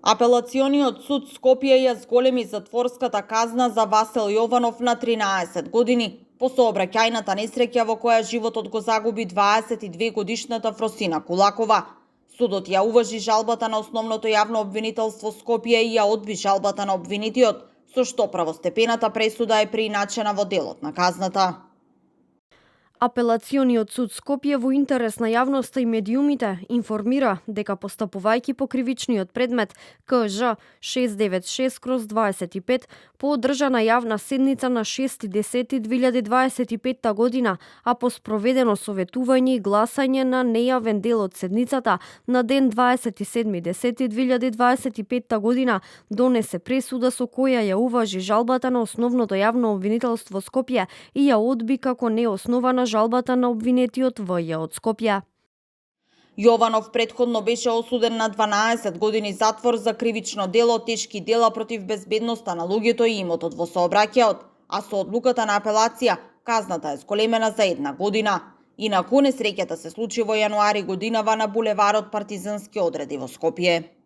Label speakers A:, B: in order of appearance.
A: Апелациониот суд Скопје ја зголеми затворската казна за Васил Јованов на 13 години по сообраќајната несреќа во која животот го загуби 22 годишната Фросина Кулакова. Судот ја уважи жалбата на Основното јавно обвинителство Скопје и ја одби жалбата на обвинетиот, со што правостепената пресуда е преиначена во делот на казната.
B: Апелациониот суд Скопје во интерес на јавноста и медиумите информира дека постапувајќи по кривичниот предмет КЖ 696/25 по одржана јавна седница на 6.10.2025 година, а по спроведено советување и гласање на нејавен дел од седницата на ден 27.10.2025 година, донесе пресуда со која ја уважи жалбата на Основното јавно обвинителство Скопје и ја одби како неоснована жалбата на обвинетиот ВЈ од Скопје.
A: Јованов претходно беше осуден на 12 години затвор за кривично дело тешки дела против безбедноста на луѓето и имотот во сообраќајот, а со одлуката на апелација казната е зголемена за 1 година. Инаку несреќата се случи во јануари годинава на булеварот Партизански одреди во Скопје.